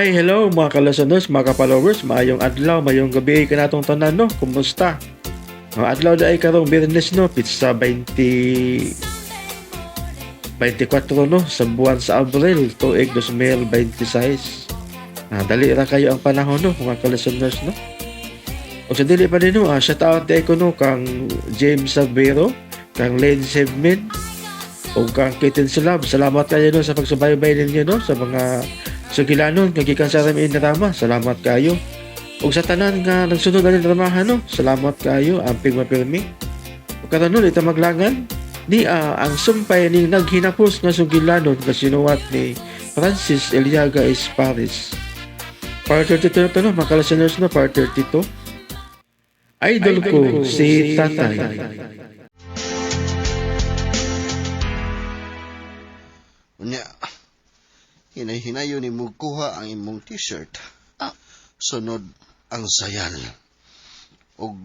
Hi, hello mga ka-listeners, mga ka-followers, maayong adlaw, maayong gabi kanatong tanan, no? Kumusta? Ang adlaw na ay karong Biyernes, no, pitsa 20 24, no, sa buwan sa Abril, tuig 2026. Dali ra kayo ang panahon, no, mga ka-listeners, no? O sa dili pa din, no, shout out di ko, no, kang James Sabero, kang Lane Sebmin, o kang Kitten Slab. Salamat kayo, no, sa pagsubaybay ninyo, no, sa mga sugilanon nga gikan sa RMN Drama. Salamat kayo. Ug sa tanan nga nagsunod ani dramahan, no, salamat kayo, amping mapirmi. Ug karon, no, ita maglangan ni ang sumpay ning naghinapos nga sugilanon nga sinuwat ni Francis Eliaga Esparis. Part 32 na to, no, mga listeners, no, part 32. Idol ko si Tatay. Unya, hinay-hinayon ni mo kuha ang imong t-shirt. Ah. Sunod ang sayal. Og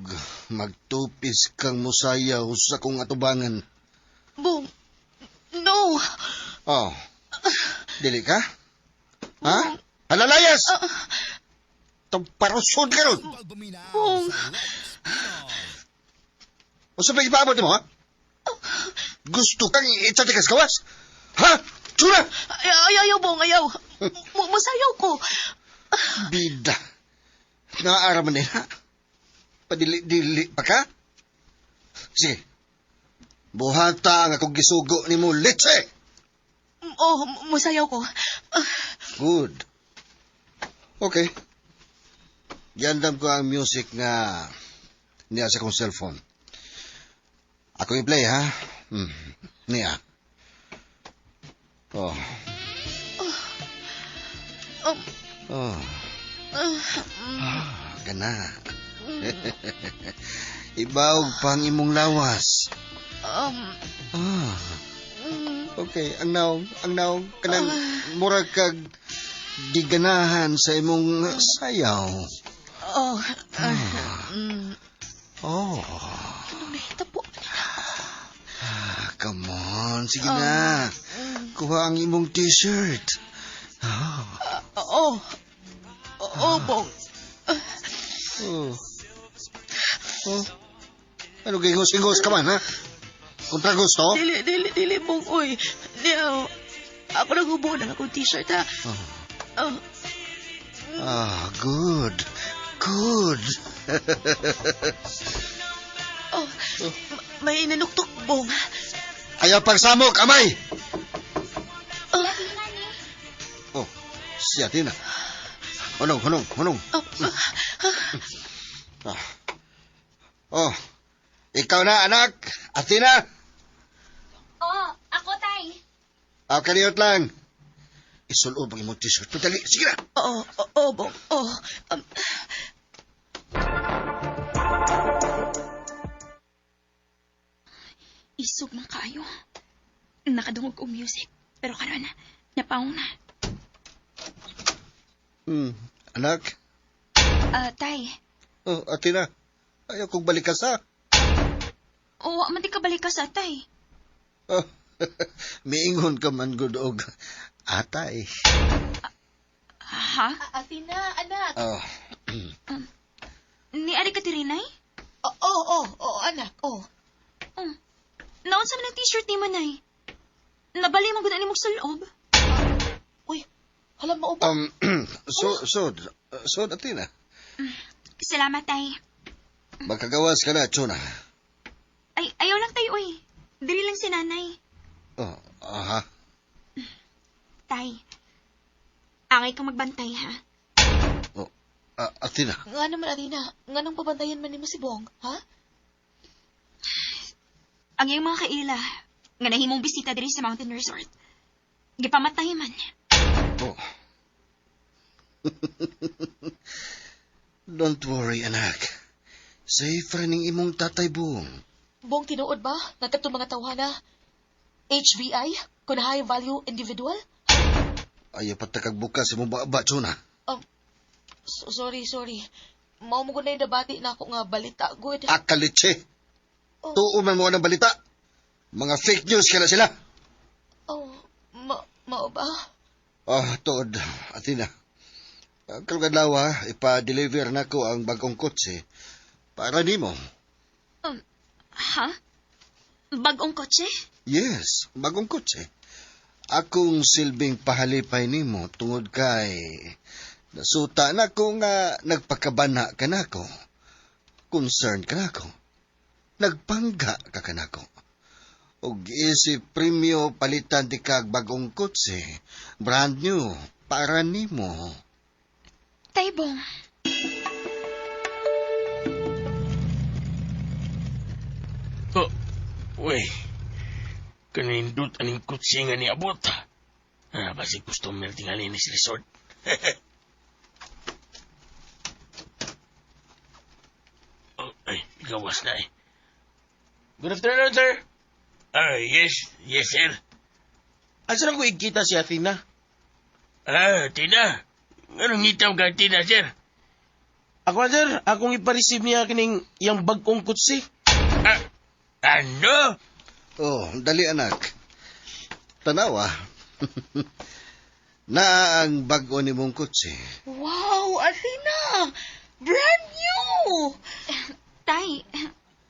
magtupis kang musayaw sa kong atubangan. Bong, no! Oh. Dili ka? Ha? Halalayas! Tagparusod ka ron! Bong, O sa pag-ipaabot mo, ha? Gusto kang itatikas kawas? Ha? Tsura! ay, ay, ayaw, Bong, ayaw. Musayaw ko. Bida. Naaara man nila. Padili-dili pa ka? Sige. Buhata ang akong gisugo ni mo, litse! Oh, musayaw ko. Good. Okay. Giandam ko ang music nga niya sa akong cellphone. Ako i-play, ha? Niya. Oh. Oh. Ah, gana. Ibawg pang imong lawas. Ah. Okay, ang naong, kanang murag kag giganahan sa imong sayaw. Oh, Oh. Anong nahitabo? Ah, come on, sige na. Kuha ang imong t-shirt. Ah. Oh, oh, Bong. Oh. Oh. Ano gingos-ingos ka man, ha? Kontra gusto? Dili, dili, dili, Bong, uy. Niya, ako naghubo ng akong t-shirt, ha? Oh. Oh, Ah, good. Good. Oh, may nanuktok, Bong. Ayaw pagsamok, amay! Oh, Oh, siya din. Hunong, hunong, hunong. Oh, Ah. Oh, ikaw na, anak. Athena. Oh, ako, Tay. Ah, kaliyot lang. Isulob ang imong t-shirt. Padali, sige na. Oh, Bong, oh. Isog man kaayo. Nakadungog og music. Pero karon, napaong na. Anak. Ah, Tay. Oh, Athena. Ayaw kong balikas, ha. Oo, man di ka balik ka sa tay. Oh, miingon ka man good og atay. Ha? Athena, anak. Oh. Ni ari ka tirinay? Oh, anak, oh. Oh. Naon sa man ang t-shirt ni Manay? Nabali mo gud ani mong sulob. Uy, hala mao ba? So, Athena. Salamat, Tay. Makagawas ka na, Chuna. Ay, ayaw lang tayo, uy. Diri lang si nanay. Oh, aha. Tay, angay kang magbantay, ha? Oh, Athena. Nga naman, Athena. Nga nang pabantayan man nimo si Bong, ha? Ang iyang mga kaila, nga nahimong bisita diri sa Mountain Resort. Gipamatay man. Oh. Don't worry, anak. Safe ra ning imong tatay Bong. Bong, tinuod ba? Nga katong mga tawhana? HVI? Kun high value individual? Ayaw patakag bukas imong baba, Chuna. Sorry, sorry. Mao mo gud na yung nabati na ako nga balita, good. Akalitse. Oh. Tuo man mo ang balita. Mga fake news kala sila. Oh, mao ba? Ah, tuod, Athena. Karong adlaw, ipa-deliver nako ang bagong kotse para nimo. Ha? Bagong kotse? Yes, bagong kotse. Akong silbing pahalipay nimo tungod kay nasuta na ko nga nagpakabana ka nako. Concerned ka nako. Nagpangga ka kanako. Og isip premyo palitan di kag bagong kotse, brand new, para nimo. Taybong. Oh, uy. Kanindot aning kutsi nga niabot. Ah, basig customer tingali ni sa resort. Oh, ay, gawas na eh. Good afternoon, sir. Ah, yes, yes, sir. Asa lang ko ikita si Athena? Ah, Tina. Anong ngitaw ka, Tina, sir? Ako, sir, akong ipareceive niya kining iyang bagong kutsi. Ah, ano? Oh, dali anak. Tanawa. Naa ang bag-o nimong kotse. Wow, Athena! Brand new! Tay,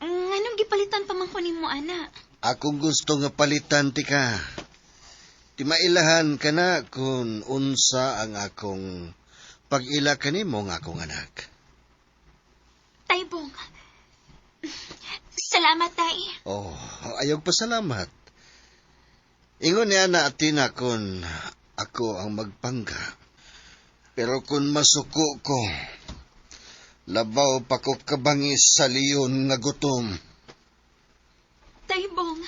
nganong gipalitan pa man ko nimo, ana? Akong gusto nga palitan ti ka. Ti mailahan ka na kung unsa ang akong pag-ila kanimo nga akong anak. Taybong. Salamat, Tay. Oh, ayaw pasalamat. Ingon niya na Athena kung ako ang magpangga. Pero kung masuko ko, labaw pa ko kabangis sa leon nga gutom. Taybong.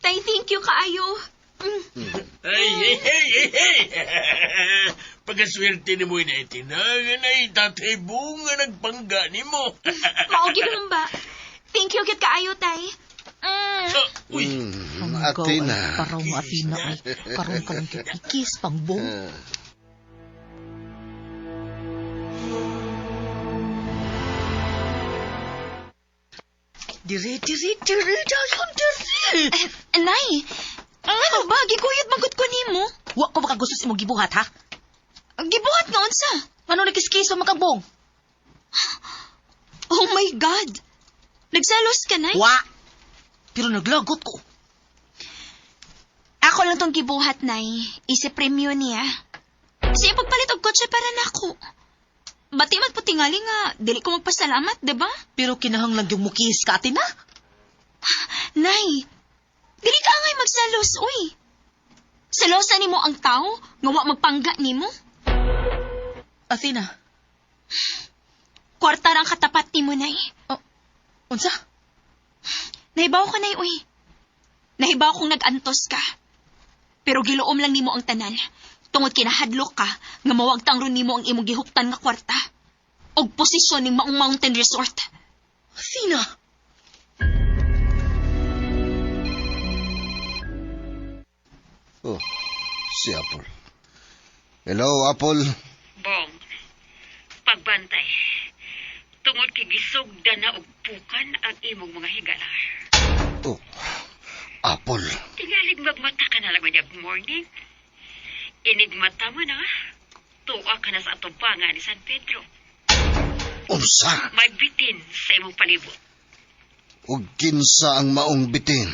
Tay, thank you kaayo. Mm. Ay, hey, hey, hey, hey. Pagkaswerte ni mo na Tina, nga tatay buong nga nagpangga ni mo. Mao gyud naman ba? Thank you gyud kaayo, Tay. Mm. Ah, uy, Athena. Paraw mo, Athena. Ay, karon ka lang kikis, pangbong. Dire, dire, dire, dayon, dire. Nay, ano ba? Giguyot magud ko nimo. Wa ko makagusto sa imong gibuhat, ha? Gibuhat nga unsa? Ano nagkiskis pa makagbong? Oh my God! Nagselos ka, Nay? Wa! Pero naglagot ko. Ako lang tong gibuhat, Nay. Isip premyo niya. Sa ipagpalit og kotse para nako. Bati man po tingali nga, dili ko magpasalamat, di ba? Pero kinahanglan yung mukis ka, Athena. Nay, dili ka angay magselos, uy. Selosa nimo ang tao, nga wa magpangga nimo. Athena, Kwarta ra ang katapat nimo, Nay. unsa? Nahibaw ko, Nay, uy. Nahibaw kong nag-antos ka. Pero giluom lang nimo ang tanan. Tungod kinahadlok ka, nga mawagtang ron nimo ang imong gihuptan nga kwarta. Og posisyon ning maong mountain resort. Athena! Oh, si Apple. Hello, Apple. Bong, pagbantay. Tungod kay gisugda na og pukan ang imong mga higala. Oh, Apple. Tingalig magmata ka na lang unyag morning. Inigmata mo na. Tuwa ka na sa atubangan ni San Pedro. Unsa? May bitin sa imong palibot. Ug kinsa ang maong bitin?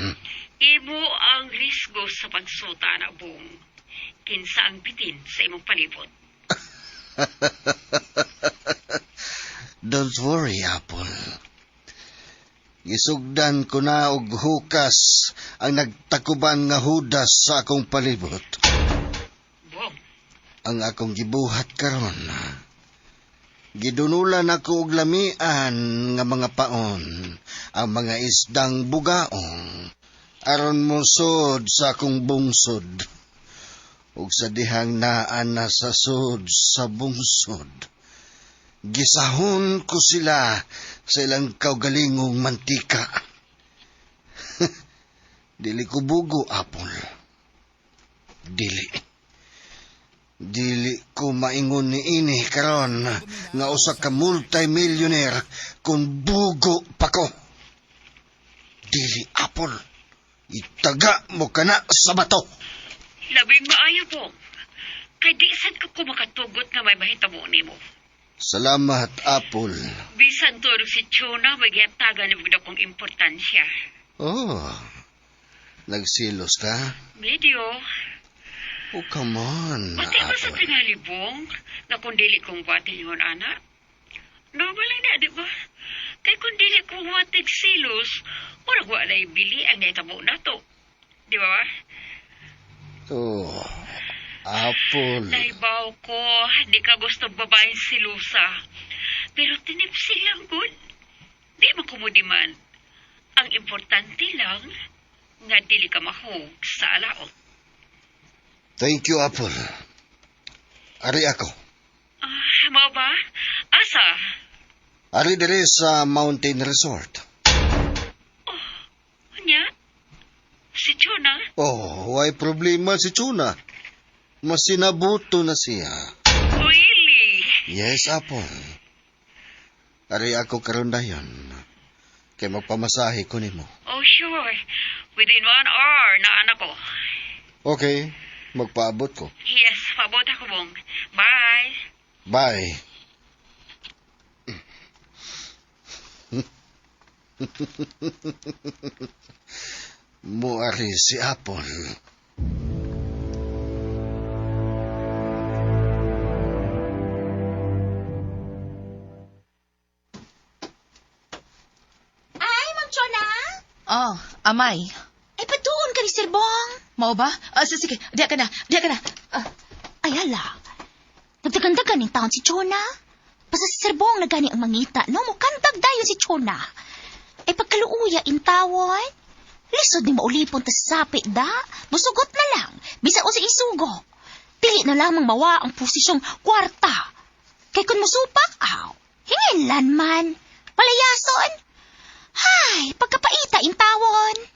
Imo ang risgo sa pagsuta na bong. Kinsa ang bitin sa imong palibot. Don't worry, Apple. Gisugdan ko na og hukas ang nagtakuban nga hudas sa akong palibot. Bong, Ang akong gibuhat karon. Gidunulan ako og lamian nga mga paon, ang mga isdang bugaong, aron mosod sa akong bungsod. Ug sa dihang naa na sa sod sa bungsod. Gisahon ko sila sa ilang kaugalingong mantika. Dili ko bugo, Apple. Dili. Dili ko maingon ni ini karon nga usa ka multi-millionaire kung bugo pa ko. Dili, Apple. Itaga mo kana sa bato. Labing maayo, Bong. Kay di sad ko makatugot nga may mahitabo nimo. Salamat, Apple. Bisan turog si Chona, may gihatagan ni mo kong importansya. Oh, nagsilos ka? Medyo. Oh, come on, Pati ba sa Apple. tingalibong na kung dili kong buhatin yun, anak? Normal lang na, di ba? Kay kung dili kong buhatin silos, murag wala bili ang naitabo na to. Di ba ba? Oh, Apple. Naibaw ko, di ka gusto babaeng silusa. Pero tinipsi lang, good. Di man kumudiman. Ang importante lang, nga dili ka mahog sa alaot. Thank you, Apple. Ari ako. Ah, mao ba? Asa? Ari diri sa Mountain Resort. Nya? Si Chona? Oh, way problema si Chuna. Masinabuto na siya. Really? Yes, Apple. Ari ako karon dayon. Kay magpamasahe ko nimo. Oh, sure. Within 1 hour na anak ko. Okay, magpaabot ko. Yes, paabot ako, Bong. Bye. Bye. Muari si Apple. Ay, Ma'am Chona! Oh, amay. Ay, patuon ka ni Sir Bong. Mao ba? Ah, sige, diya ka na, diya ka na. Ah, Ay, hala. Nagdagandagan ng taon si Chona. Basta si Sir Bong na gani ang mangita, no? Mukantag dayon si Chona. Ay, pagkaluuya intawon. Lisod ni maulipon ta sa sapi, da. Musugot na lang. Bisa o sa isugo. Dili na lamang mawa ang posisyong kwarta. Kay kung musupak, aw. Hingilan man. Palayason. Hay, pagkapaita intawon.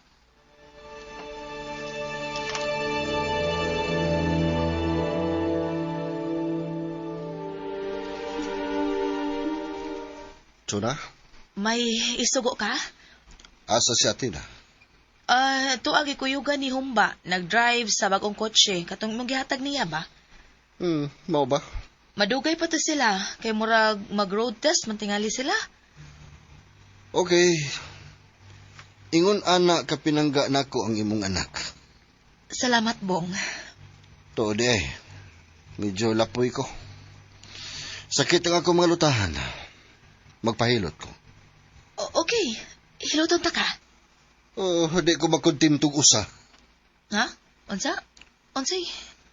Chuna, may isugo ka? asa si Atina? Ah, tuagi kuyugan ni Humba. Nag-drive sa bagong kotse. Katong imong gihatag niya ba? Mao ba? Madugay pa to sila. Kay murag mag-road test, mantingali sila. Okay. Ingon ana ka pinangga nako ang imong anak. Salamat, Bong. Tuod eh. Medyo lapoy ko. Sakit ang akong mga lutahan. Magpahilot ko. Okay. Hiluton ta ka. Oh, di ko makontimtog usa. Ha? Unsa? Unsay?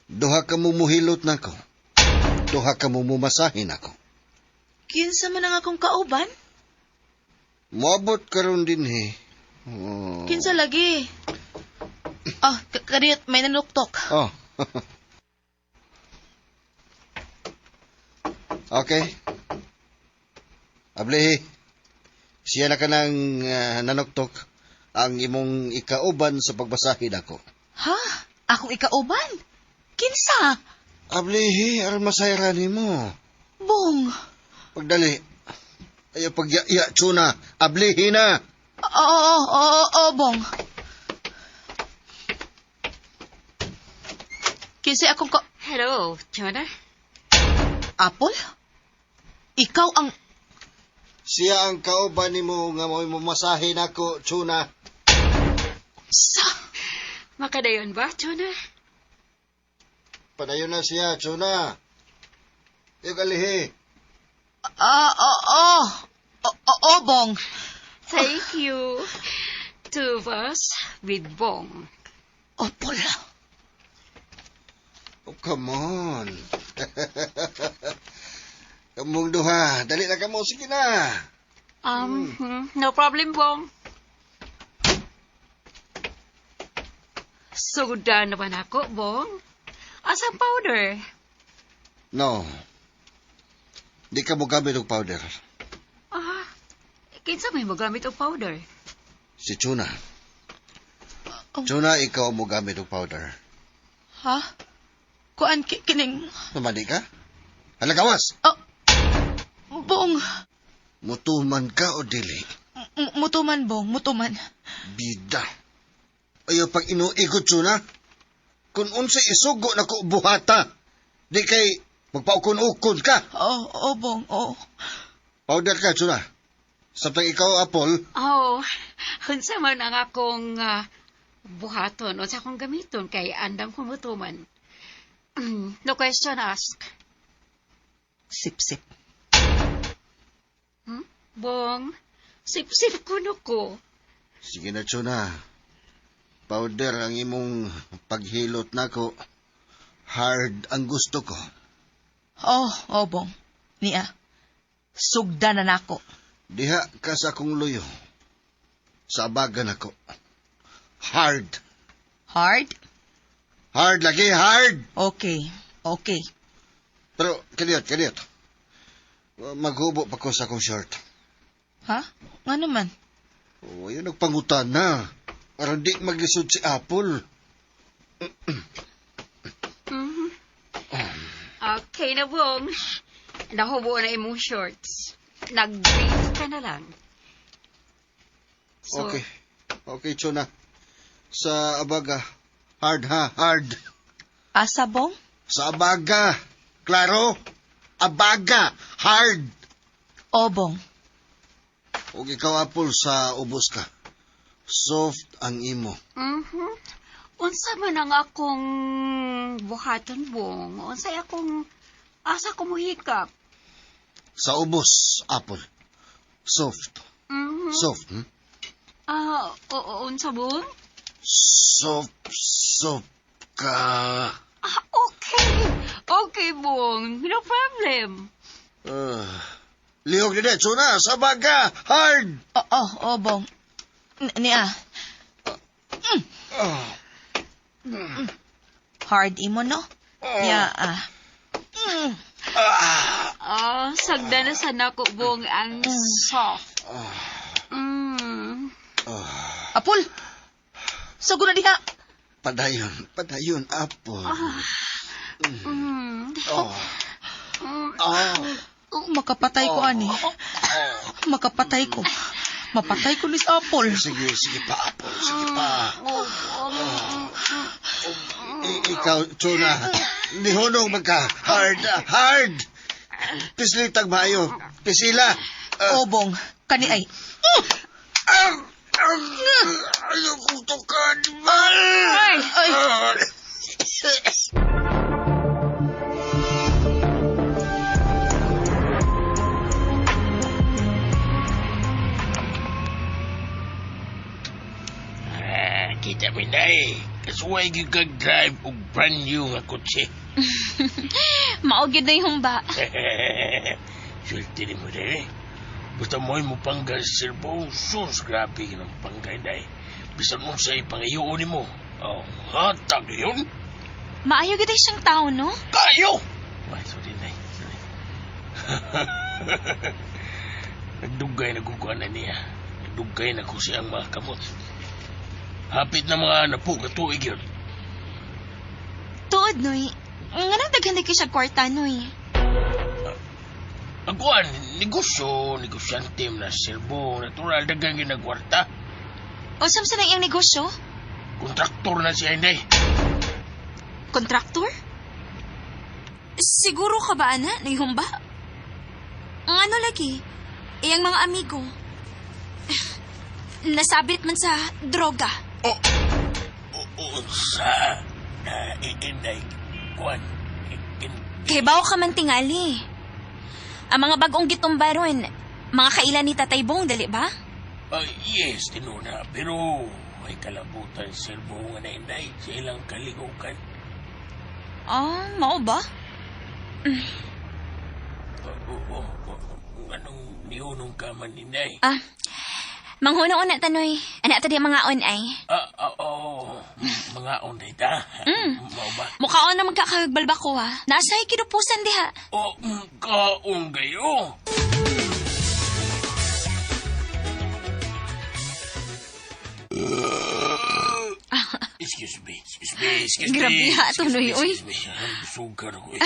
Duha ka mo muhilot nako. Duha ka mo mumasahin ako. Kinsa man ang akong kauban? Moabot karon din eh. Oh. Kinsa lagi? Ah, kadiyot may nanuktok. Oh. Okay. Abli, siya na ka ng nanuktok ang imong ikauban sa pagbasahin ako. Ha? Akong ikauban? Kinsa? Ablihi, aron masayra nimo. Bong. Pagdali. Ayaw pagyaya, tsuna. Ablihi na. Oo, oo, oo, Bong. Kinsa akong ka... Hello, Chona. Apple? Ikaw ang... Siya ang kauban nimo nga mo'y mamasahin ako, tsuna. Sa... Makadayon ba, Chona? Padayon na siya, tsuna. Ayaw alihi. Ah, oo. Oo, Bong. Thank you. Two of us with Bong. Apple. Oh, come on. Kamong duha. Dali na kamo. Sige na. No problem, Bong. Sudan naman ako, Bong. Asang powder? No. Di ka mo gamit og powder. Ah, kinsa may mogamit og powder? Si Chuna. Oh. Chuna, ikaw mo gamit og powder. Ha? Kuan kining... Namani ka? Halagawas! Oh, Bong. Mutuman ka o dili? Mutuman, Bong. Mutuman. Bida. Ayaw pag inuigot, Chuna. Kung unsa isugo na ko buhata. Di kay magpaukon-ukon ka. Oh, oh, Bong, oh. Powder ka, Chuna. Samtang ikaw, Apple, Oh, unsa man ang akong buhaton, unsa akong gamiton kay andam kumutuman. No question ask. Sip-sip. Bong, sip-sip kuno ko. Sige na, Chuna. Powder ang imong paghilot nako. Hard ang gusto ko. Oh, oh, Bong. Niya, sugda na nako. Diha ka sa akong luyo. Sa abagan ako. Hard. Hard? Hard lagi, hard! Okay, okay. Pero, kaliyot, kaliyot. Maghubo pa ko sa akong shirt. Ha? Nga naman? Oh, yun nagpangutan na. Aron di maglisod si Apple. Mhm. Okay na, Bong. Nahubo na imong shorts. Nag-brief ka na lang. So, Okay. Okay, Chuna. Sa abaga. Hard ha, hard. Asa, Bong? Sa abaga. Klaro? Abaga. Hard. Oh, Bong. Ug ikaw, Apple, sa ubos ka. Soft ang imo. Mhm. Unsa man ang akong buhaton, Bong? Unsay akong asa ko muhikap? Sa ubos, Apple. Soft. Mhm. Soft, hmm? Ah, oo, unsa, Bong? Soft, soft ka. Ah, okay. Okay, Bong. No problem. Lihok na din, Chuna. Sa abaga. Hard. Oh, oh, oh, Bong. Niya. Mm. Hard imo, no? Niya, ah. Mm. Ah, sagda na sa nako, Bong, ang soft. Mm. Apul! Sugo na diha! Padayon, padayon, Apple. Mm. Oh. Oh. Oh, makapatay ko, ani. Makapatay ko. Mapatay ko ni sa Apple. Sige, sige pa, Apple. Sige pa. Oh, Ikaw, Chuna. Nihunong magka. Hard, hard. Pislitag maayo. Pisila. Oh, Bong. Kani ay. Ayaw kong tukan, Mal. Ay! Ay! Ah, kita mi day. Kasuway gyud kag drive og brand new nga kotse. Mao gyud na yung humba. Swerte ni mo day. Basta mo'y mo panggal sa cellphone, sus, grabe ng panggay day. Bisan mo sa ipangayoon nimo. Oh, hatag yun. Maayo gyud ay siyang tao, no? Kayo! Ay, sorry, day. Sorry. Nagdugay na kukuha na niya. Nagdugay na ko siyang mga kamot. Hapit na mga napo ka tuig yun. Tuod, Noy. Nganong daghan kay siya kwarta, Noy? Ang kuan, negosyo, negosyante na serbo, natural, daghang ginagwarta. O sa nang iyang negosyo? Kontraktor na siya, hindi. Kontraktor? Siguro ka ba, ana? Naihumba? Ang ano lagi? Iyang mga amigo. Nasabit man sa droga. Oh, unsa, na inday, kuan, Kay bawo ka man tingali. Ang mga bagong gitumbaron, mga kailan ni Tatay Bong, dali ba? Yes, tinuna, pero may kalabutan serbo nga na inday sa ilang kaligukan. Ah, mao ba? Oo, anong nihunong ka man, inday? Ah, manghuna-una tanoy. Anak ta di mga on ay. Oo, mga on ta. Mao ba? Mukhaon na magkakagbalba ko ha. Nasa kinupusan diha. Oh, kaon kayo. Excuse me, excuse Excuse me, excuse me. Grabe ha, Excuse tuloy, me, uy. excuse me. Ah, Busog ka na ko eh.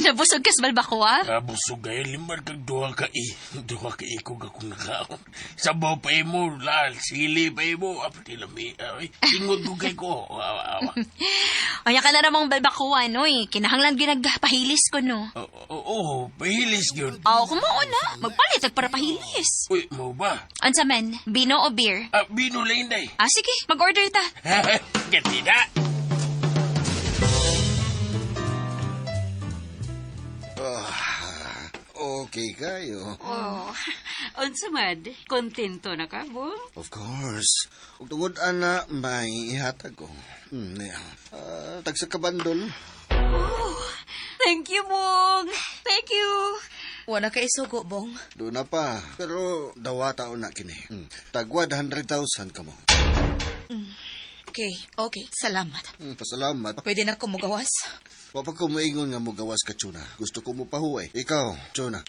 Nabusog ka sa balbacoa? Ah, busog kayo. Limar kag duha ka eh. Duha ka ikog akong nakaon. Sabaw pa imo, lal. Sili pa imo. Apati lami. Ay, tingod ko kay ko. Awa, awa. Kaya ka na namang balbacoa, noy. Kinahanglan ginagpahilis ko, no? Oo, oo, pahilis yun. Aw, kumao na. Magpalit para pahilis. Uy, mau ba? Unsa man, bino o beer? Ah, bino lang day. Ah, sige, mag-order ta. Gatida. Ah, okay kayo. Oh, unsa man, kontento na ka, Bong? Of course. Ug tungod ana may ihatag ko. Yeah. Ah, tagsa ka bandol. Oh, thank you, Bong. Thank you. Wala ka isugo, Bong. Doon na pa. Pero dawata na kini. Tag 100,000 ka mo. Okay, okay. Salamat. Pasalamat. Pwede na ko mugawas? Wa pa ko moingon nga mogawas ka, Chuna. Gusto ko mo pahuway. Ikaw, Chuna.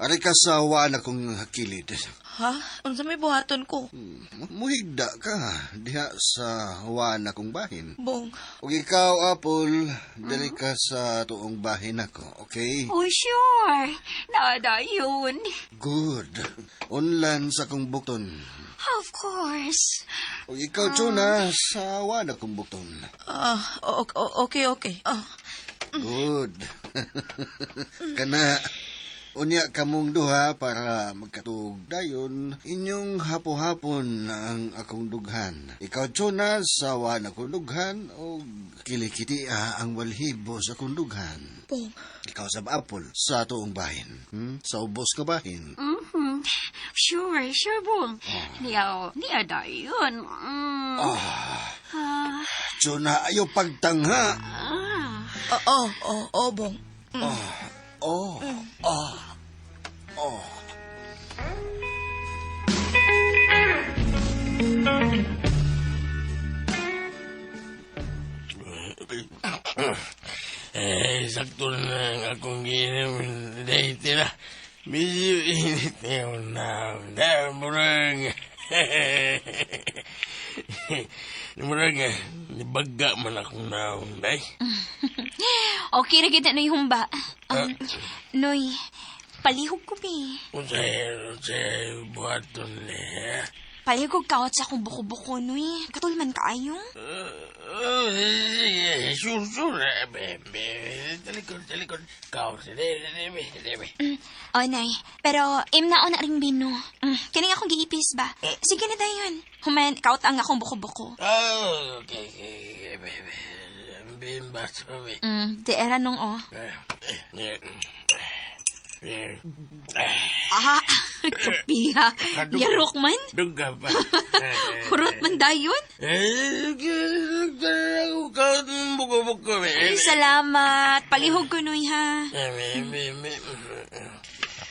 Ari ka sa waan akong kilid. Ha? Unsa may buhaton ko? Muhigda ka diha sa waan akong bahin. Bong. Ug ikaw, Apple, dali ka sa tuong bahin ako, okay? Oh, sure. Nada yun. Good. Unlan sa akong bukton. Of course. Ug ikaw, Chuna, sa waan akong bukton. Ah, okay, okay. Ah, Good. Kana, unya kamong duha para magkatug dayon inyong hapo-hapon ang akong dughan. Ikaw, Chuna, sa waan akong dughan o kilikitia ang walhibo sa akong dughan. Bong. Ikaw sa Apple, sa tuong bahin. Sa ubos ka bahin. Mm-hmm. Sure, sure, Bong. Niya, niya da yun. Mm. Ah, Chuna, ayaw pagtangha. ah. Oh, oh, oh, Bong. Oh, oh, oh. Eh, sakto na ang akong ginom. Dahil na. Medyo init na yun na. Dahil murang. Murang, nibaga man akong naong, day. Okay ra gid na, Noy, humba. Noy, palihog ko, bi. Unsay, unsay, buhaton niya. Palihog kawat sa akong buko-buko, Noy. Katulman kaayo. Oh, sige, sure, sure. Be, be, talikod, talikod. Kau, dili, dili, dili. Oh, Nay. Pero, im na na ring bino. Kining akong giipis ba? Sige na dayon. Human, kaut ang akong buko-buko. Oh, okay, okay, okay, be, be. Bimba, be. Di era nung oh. Eh, eh, Ah, kapiha. Yarok man. Duga pa. Hurot man dayon. Eh, buko-buko. Ay, salamat. Palihog ko, Noy, ha.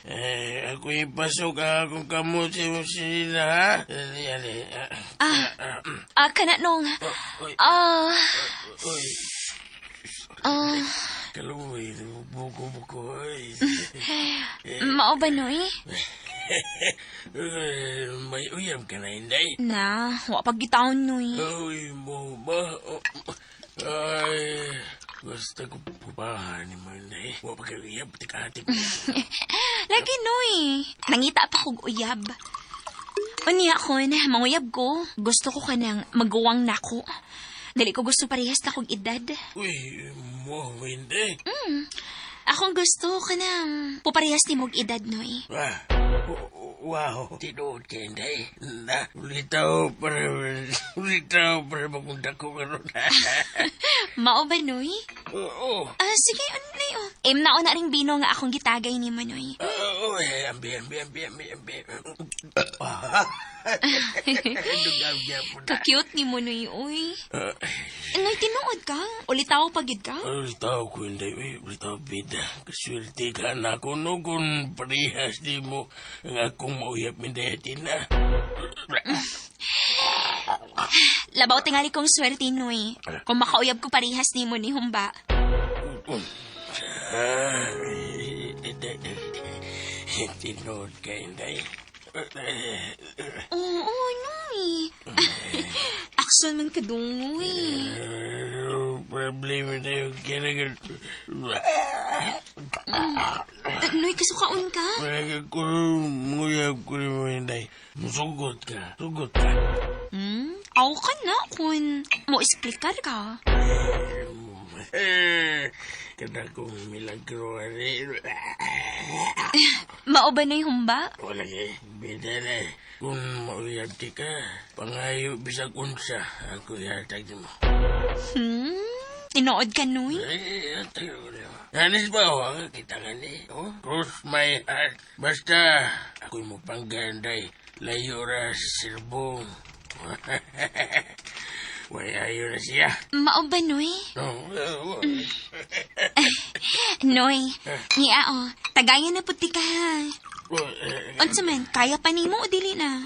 Eh, ako ipasok akong kamot sa sila, ha? Ali, ali. Ah, ah, kana nung. Uy, Ah, uy. ah, Kaluoy, buko-buko. Ay. mao ba, Noy? Eh, may uyab ka na, hindi? Na, wa pag gitaon, Noy. Uy, mo ba? Oh, ay, gusto ko pupahan ni mo, hindi. Wa pa kayo uyab, tikatik. Lagi, Noy. Nangita pa kog uyab. Unya kon, manguyab ko. Gusto ko kanang maguwang nako. Dili ko gusto parehas na kog edad. Uy, mo, hindi. Akong gusto kanang puparehas ni mog edad, Noy. Ah, wow, tinuod kay hindi. Na, ulitaw para, ulitaw para magunta ko karon. Mao ba, Noy? Oo, Ah, sige, ano na yun? Im na na ring bino nga akong gitagay ni mo, Noy. oo, eh, ambi, ambi, ambi, ambi, ambi. Dugam po na. Ka-cute ni mo, Noy, uy. Ah, Noy, tinuod ka? Ulitaw pagid ka? Ulitaw ko hindi, uy, ulitaw bida. Kaswerte ka na ako no kung parehas di mo ang akong mauyap mindayati na. Labaw tingali kong swerte, Noy. Kung makauyab ko parehas ni mo ni Humba. Tinuod ka, hindi. Oo, Noy. Jackson man kadungoy. Problema tayo kinagal. Noy, kasukaon ka? Muyab ko rin mo hinday. Musugot ka. Sugot ka. Aw ka na kung mo explicar ka. Kada kong milagro ani. Mao ba na'y humba? Wala kay bida na. Kung mauyab ti ka, pangayo bisag unsa ako ihatag nimo. Tinuod ka, Noy? Ay, hatag ko nimo. Anis ba o? Kita nga ni. Oh, cross my heart. Basta, ako'y mo pangganday. Layo ra sa sirbong. Way ayo na siya. Mao ba, Noy? Oh, Noy, niya o, tagayan na puti ka ha. Unsa man, kaya pa nimo o dili na?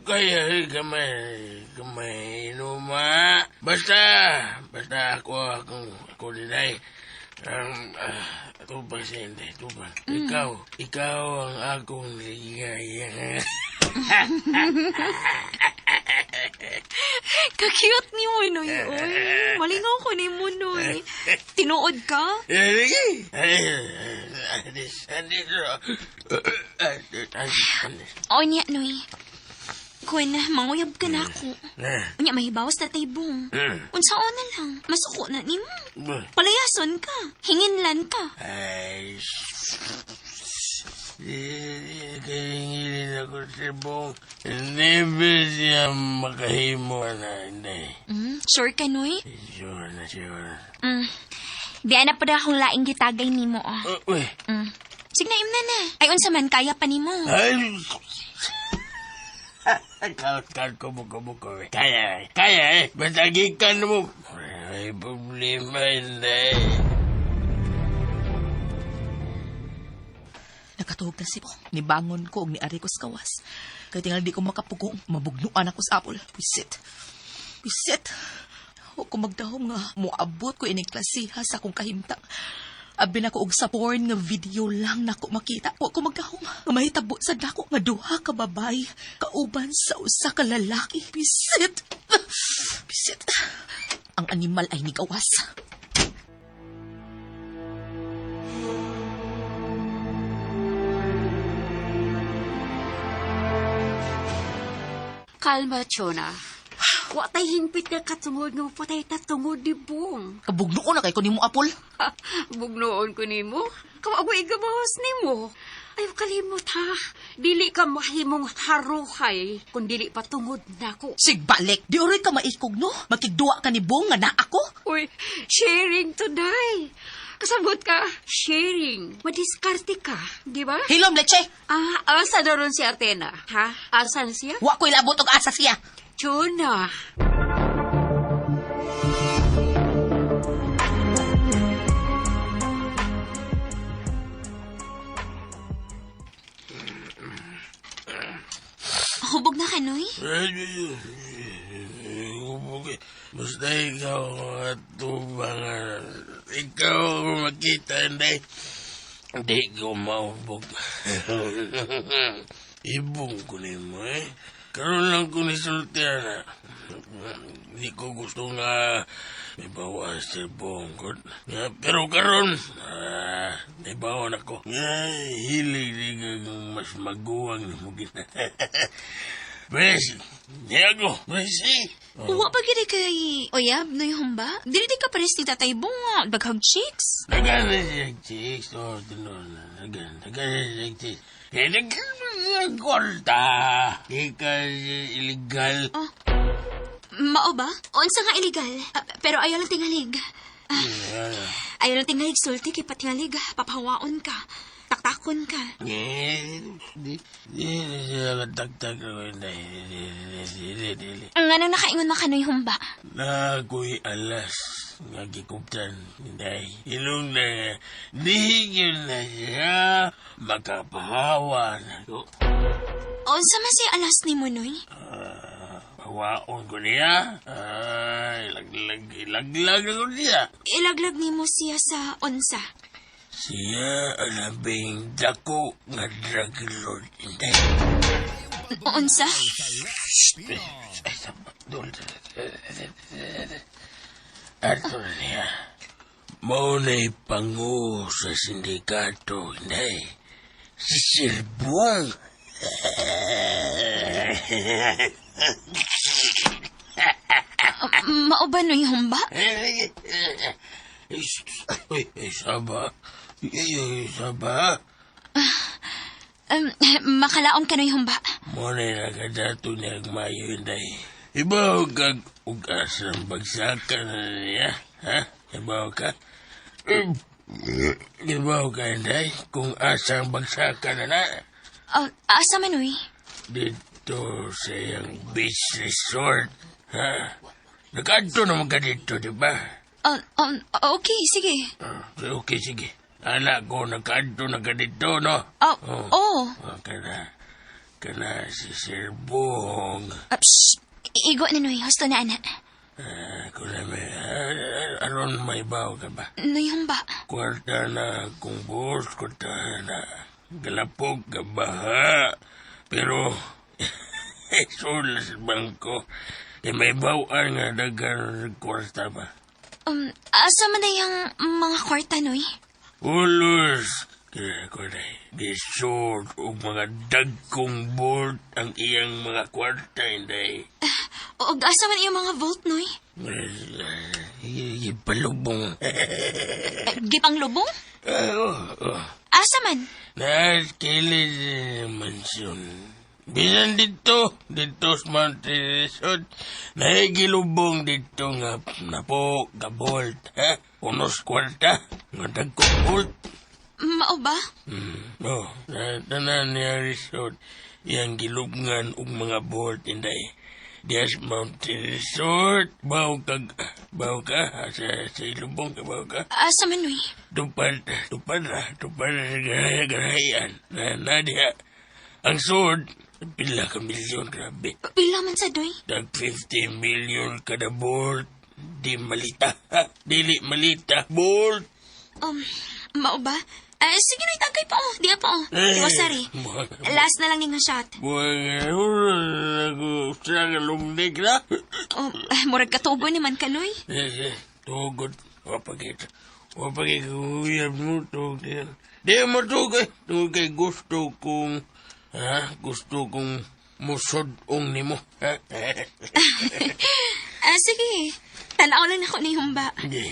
Kaya, gamay, numa. Basta ako dinay. Tubang siya, hindi, tubang. Ikaw ang akong ligaya. Ka-cute ni mo, Noy. Uy, malingaw ko ni mo, Noy. Tinuod ka? Sige. Anis, anis, anis. O niya, Noy. Kun, manguyab ka na ako. Unya, mahibawas na tayo bong. Unsa na lang, masuko na ni mo. Palayason ka, hinginlan ka. Ay, kahingilin ako sa bong. Never siya makahimo na, hindi. Sure ka, Noy? Sure na, sure. Di na pa akong laing gitagay nimo, oh. Uy. Sige na, imna na. Ay, unsa man, kaya pa nimo. Ay, Kaut, kubo. Kaya eh. Basta gikan mo. Ay, problema, hindi. Nakatuhog na si Bong. Nibangon ko og niari ko sa kawas. Kay tingal di ko makapugong, mabugnuan ako sa apol. Wisit. Wisit. O ko magdahom nga, moabot ko ining klasiha sa akong kahimtang. Abi na ko og sa porn nga video lang nako makita. Wa ko magdahom nga mahitabo sa dako nga duha ka babae kauban sa usa ka lalaki. Wisit. Wisit. Ang animal ay nigawas. Kalma, Chona. Wa tay hingpit na katungod nga mapatay ta tungod ni Bong. Kabugnuon na kay ko nimo apol. Bugnoon ko nimo. Kawa igabos nimo. Ay, kalimot ha. Dili ka mahimong haruhay kung dili pa tungod nako. Sigbalik. Di oray ka maikog no. Makigduwa ka ni Bong nga naa ako. Uy, sharing today. Kasabot ka, sharing. Madiskarte ka, di ba? Hilom leche. Ah, asa na ron si Athena, ha? Asan siya? Wa ko ilabot og asa siya. Chona. Hubog na ka, Noy? Basta ikaw at tubang, ikaw ang makita, hindi. Hindi ko maubog. Ibong ko nimo eh. Karoon lang ko ni sultian na. Hindi ko gusto nga may bawa sa bongkot. Pero karon, may bawa na ko. Hilig di kang mas maguwang na mo gina. Pres, niya ko. Pres, eh. Wa pa gid kay oyab, Noy humba? Dili di ka pares ni Tatay Bong nga, daghag chicks. Dagan na siya chicks. Oh, tinon. Dagan na siya chicks. Kaya dagan na siya kwarta. Di ka illegal. Oh. Mao ba? Unsa nga illegal? Pero ayaw lang tingalig. Ayaw lang tingalig, sulti kay patingalig. Papahawaon ka. Taktakon ka. Di siya kataktak ko. Di. Ang nga nang nakaingon na kanoy humba. Nakoy alas nga gikuptan. Hindi. Ilong na di yun na siya makapahawa na ko. Unsa man siya alas ni mo, Noy? Hawaon ko niya. Ilaglag na ko niya. Ilaglag nimo siya sa unsa. Siya ang labing dako nga drug lord. Hindi. Unsa? Ay, saba. Doon. Ato na niya. Mao na'y pangu sa sindikato, hindi. Si Sirbong. Mao ba noy humba? Uy, saba. Saba. Makalaom ka noy humba. Mao na'y nakadato niya ang mayo, hindi. Ibaw kag ugas ang bagsakan na niya, ha? Ibaw ka? Ibaw ka, hindi? Kung asa ang bagsakan na na, Asa man noy? dito sa iyang beach resort, ha? Nakaadto naman ka dito, di ba? Okay, sige. Okay, sige. Anak ko, nakaadto na ka dito, no? Oh. Kana si Sir Bong. Psh, igo na noy, husto na ana. Kuna may, aron may baw ka ba? Noy humba. Kwarta na akong boss, kwarta na galapog ka ba, ha? Pero, sul sa bangko. Eh, may bawaan nga dagan kwarta ba? Asa man na yung mga kwarta noy? Ulos! Kaya ko na, gisod og mga dagkong bolt ang iyang mga kwarta, hindi. Og asa man iyang mga vault noy? Ipalubong. Gipang lubong? Oh. Asa man? Naskilid mansyon. Bisan dito sa Mount Resort, nahigilubong dito nga napo, gabolt, ha? Unos kwarta, nga dagkong bolt. Mao ba? No, tanan niya resort, iyang gilubngan og mga bolt, inday. Dias Mountain Resort, baw ka, sa ilubong ka, baw ka. Asa man noy? Tupad na sa garayan. Na diha. Ang sword, pila ka milyon, grabe. Pila man sa doy? Dag 50 million kada bolt. Di malita, ha? Dili malita, bolt. Mao ba? Sige noy, tagay pa oh. Di pa oh. Iwasari. Last na lang ni nga shot. Buang, ako, sa lumnig na. Oh, murag katugo ni man ka noy. Tugod. Wapagit. Wapagit, uyab mo, tugod yan. Di mo tugod. Tugod kay gusto kong, ha? Gusto kong musod-ong ni mo. Sige. Tanaw lang ako ni humba. Hindi.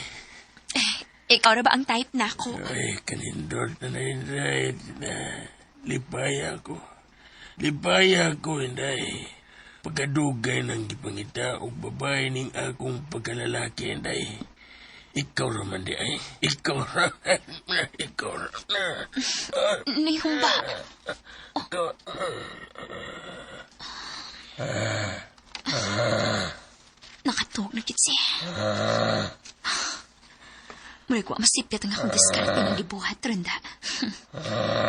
Ikaw ra ba ang type na ako? Ay, kanindot na na, lipaya ko. Lipaya ko, inday. Pagkadugay ng gipangita og babae ning akong pagkalalaki, inday. Ikaw raman di ay. Ikaw ra. Ikaw ra. Ni humba. Ikaw. Nakatug na kitsi. Murag wa masipyat ang akong diskarte ng gibuhat, Randa.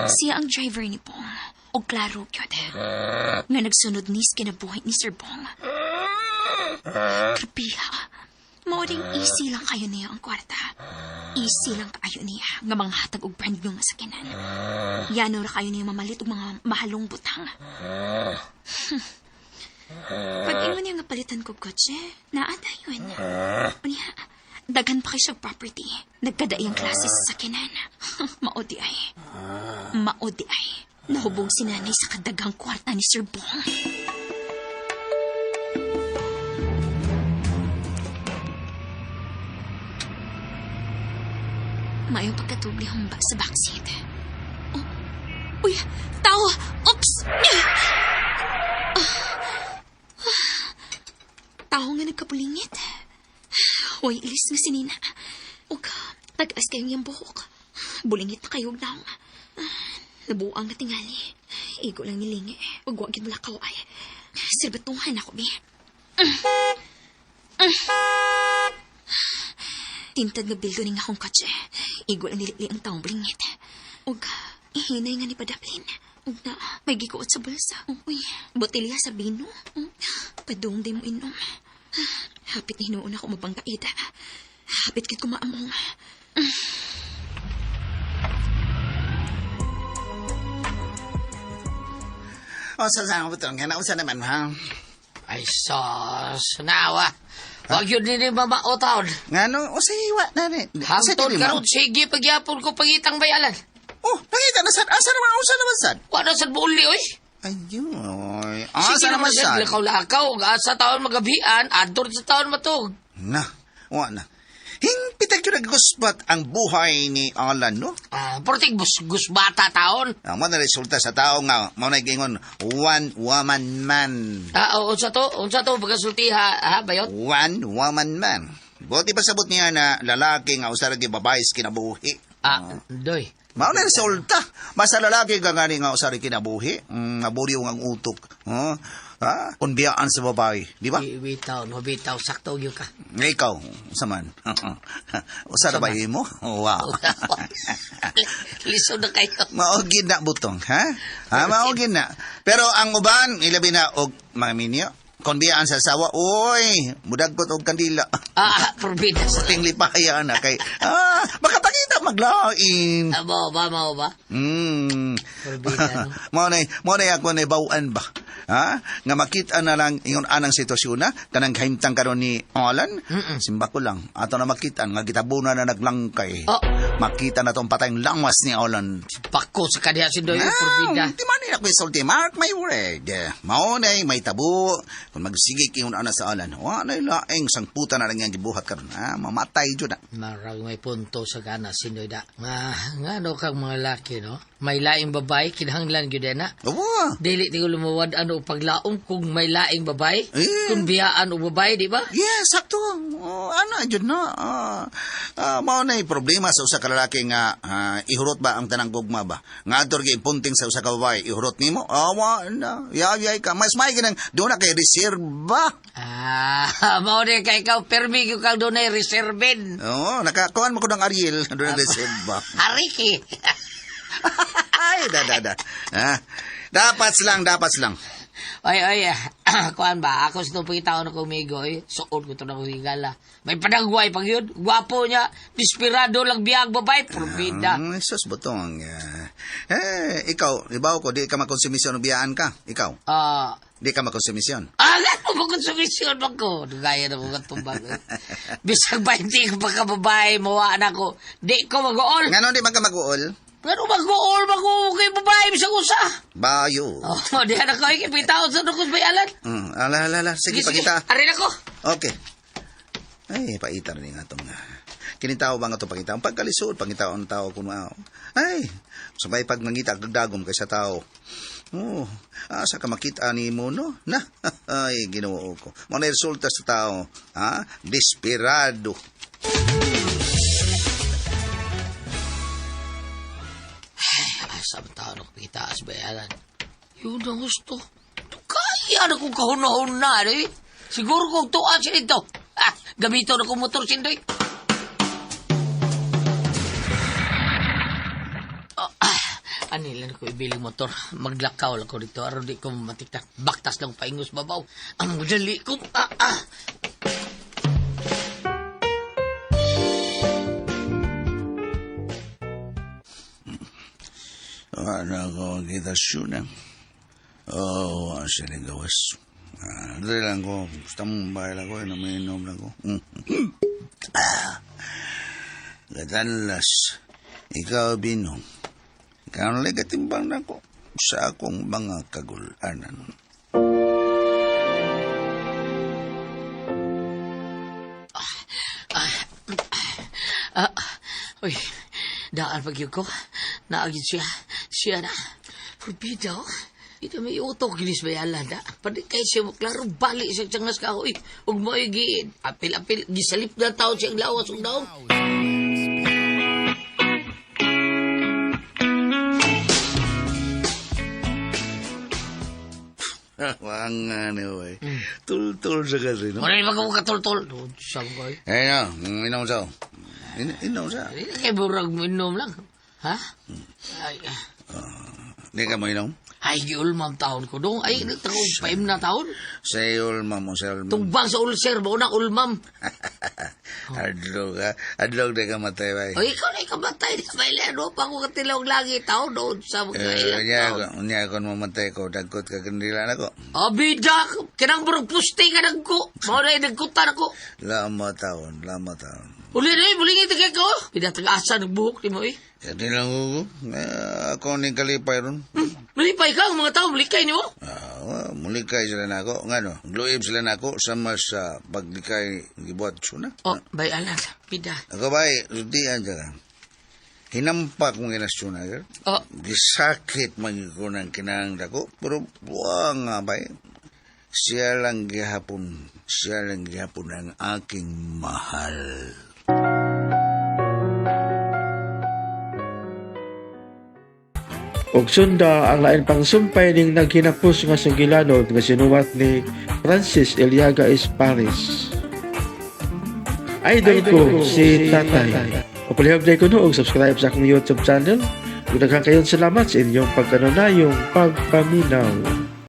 Siya ang driver ni Bong. O klaro gyud. Nga nagsunod ni sa kinabuhi ni Sir Bong. Grabiha. Mao ring easy lang kayo niya ang kwarta. Easy lang kayo niya nga manghatag og brand new nga sakyanan. Yano ra kayo niya mamalit og mga mahalong butang. Pag ingon niya nga palitan ko kotse, naa dayon. Unya, daghan pa kay siya property. Nagkadaiyang klase sa sakyanan. Mao di ay. Mao di ay. Nahubog si nanay sa kadaghang kwarta ni Sir Bong. Mayong pagkatug ni Humba sa backseat. Oh. Uy! Tao! Oops! Tao nga nagkapulingit. Uy, ilis nga si Nina. Ug, tag-as kayong iyang buhok. Bulingit na kayo naong. Nabuang nga tingali. Igo lang nilingi. Ug wa gid mulakaw ay. Sirbatuhan ako, bi. Tintad nga bildo ning akong kotse. Igo lang nilili ang taong bulingit. Ug, ihinay nga ni Padaplin. Ug na, may gikuot sa bulsa. Uy, botelya sa bino. Padung di mo inom. Hapit na hinuon ako mabangkaid. Hapit kit kumaamong. O, sa saan ko ito? Nga nausa naman, ha? Ay, sos. Nawa. Wag yun nini mamao taon. Nga no, o sa iwa na rin. Hangtod karon sige pagyapon ko pangitang bayalan. Oh, nakita na sad. Asa naman, usa naman sad. Wala sad buuli, oy. Ayun. Sige Asa naman sad. Lakaw-lakaw. Asa taon magabian, adtor sa taon matug. Na, wa na. Hingpitag yun nagusbat ang buhay ni Alan, no? Ah, portig gusbata taon. Ang mo na resulta sa tao nga, mo na gingon, one woman man. Ah, unsa to? Unsa to pagkasultiha, ha, bayot? One woman man. Buti pa sabot niya na lalaki nga usara gi babae sa kinabuhi. Ah, doy. Mao na resulta. Basta lalaki ka gani nga usara kinabuhi, naburyo ang utok. Oh, ha? Unbiyaan sa babae, di ba? Bitaw, no bitaw, sakto gyud ka. Ikaw, usa man. Usa ra ba imo? Wow. Lisod na kayo. Mao gid na butong, ha? Ha, mao gid na. Pero ang uban, ilabi na og mga minyo. Kon biyaan sa asawa, oy, mudagkot og kandila. Ah, forbidden. Puting lipaya na kay makapangita maglain. Ah, mao ba, mao ba? Forbidden, no? Mao na ako na bawaan ba? Ha? Nga makita na lang ingon anang sitwasyon na kanang kahimtang karon ni Alan. Simba ko lang ato na makita nga gitabuna na naglangkay. Oh. Makita na tong patayng langwas ni Alan. Pako sa kaniya si Doy, forbidden. Di man nila ko isulti. Mark my word. Mao na may tabo. Kung magsigig ingon ana sa Alan, wa na laing sangputan na lang yang gibuhat karon. Ha? Mamatay jud na. Marag may punto sa gana si Doy da. Nga, nga no kang mga laki, no? May laing babae, kinahanglan gyud na. Oo. Dili ti ko lumuwad ano paglaom kung may laing babae. Eh. Kung biyaan o babae, di ba? Yes, sakto. Oh, ano, jud no. Mao na problema sa usa ka lalaki nga ihurot ba ang tanang gugma ba? Nga adtor gi punting sa usa ka babae, ihurot nimo? Awa na. Yayay ka. Mas may ginang doon na kay reserba. Ah, mao ni kay ikaw permi gyud kang dunay reserben. Oo, nakakuan mo ko ng Ariel, doon na reserba. Hariki. Ay, da da da. Ah, dapat lang, dapat lang. Ay, ay, kuan ba, ako sa itong pangitaon ako umigo, eh. Suod ko ito na kong higala. May panagway pag yun. Gwapo niya. Desperado lang biyag babae. Probida. Sus, butong. Ikaw, ibaw ko, di ka makonsumisyon o biyaan ka. Ikaw, di ka makonsumisyon. Agad mo ba konsumisyon ba ko? Gaya na ko katumbang. Bisag 20 ka pa ka babae, mawaan ako. Di ko mag-uol. Ngano di man ka mag-uol? Pero mag-uol, mag-uol kay babae, bisag usa. Bayo. Oh, di na ko, ay, pitaon sa dukos bayalan. Ala, ala, ala. Sige, pagita. Arin ako. Okay. Ay, paita rin nga itong... Kinitao ba nga itong pangita? Ang pagkalisod, pangitaon tao kung mao. Ay, sabay pag nangita, gagdagom kay sa tao. Oh, asa ka makita ni mo, no? Na, ay, ginoo ko. Mga resulta sa tao, ha? Desperado. Asa ang tao na pitaas bayaran? Yun ang gusto. Kaya na kong kahuna-huna, eh. Siguro kung tuan siya nito. Ah, gamito na kong motor sindoy. Oh, anila na ko ibiling motor. Maglakaw lang ko dito. Aron di ko matiktak. Baktas lang paingos babaw. Ang dali ko. Ano ko kita siya. Oh, sila gawas. Dali lang ko. Gusto mong bayal ako. Inom-inom lang ko. Gatanlas, ikaw, Bino. Ikaw ang katimbang na ko sa akong mga kagulanan. Uy, daan pag ko. Naagin siya. Siya na. Forbida, oh. Ito may utok, ginis bayalan na. Pwede kay siya mo, klaro, bali siya tiyangas ka, uy. Huwag mo igiin. Apil-apil, gisalip na tao siyang lawas ug daong. Wang ano, eh. Tul-tul sa kasi, no? Wala naman ko katultol. Sabi ko, eh. Eh, no. Inom sa. Inom sa. Kay burag mo inom lang. Ha? Ay, Di ka mo inom? ay, giulmam taon ko dong. Ay, nagtako, paim na taon. Sa ulmam mo, sa ulmam. Tugbang sa ulcer, ba unang ulmam. Adlog ha. Adlog na ka matay bay. O ikaw na ikamatay na may leno pa ko katilong langit tao doon sa mga Eh, ilang unya taon. ako, unya ako mamatay ko, dagkot ka kandila nako. O bida, kinang burong puste ka nagko. Mao na nagkutan ako. Lama taon, lama taon. Uli na eh, muling ito ko. Pinatag-asa ng buhok ni mo eh. Kanilang ko, eh, ako ning kalipay ron. Malipay ka, ang mga tao, malikay ni mo. Ah, mulikay sila nako. Ngano, gluib sila nako sama sa paglikay gibuhat suna. O, bay alan, bida. Ako bay, sultian siya ka. Hinampak mong ginasuna, sir. O, Gisakit man ko ng kinahang dako, pero buwa nga bay. Siya lang gihapon, siya lang gihapon ang aking mahal. Og sunda ang lain pang sumpay ning naghinapos nga sugilanon nga sinuwat ni Francis Eliaga Esparis. Idol ko si Tatay. O palihog na ko no, og subscribe sa akong YouTube channel. Ug daghan kayong salamat sa inyong pagkanunayong pagpaminaw.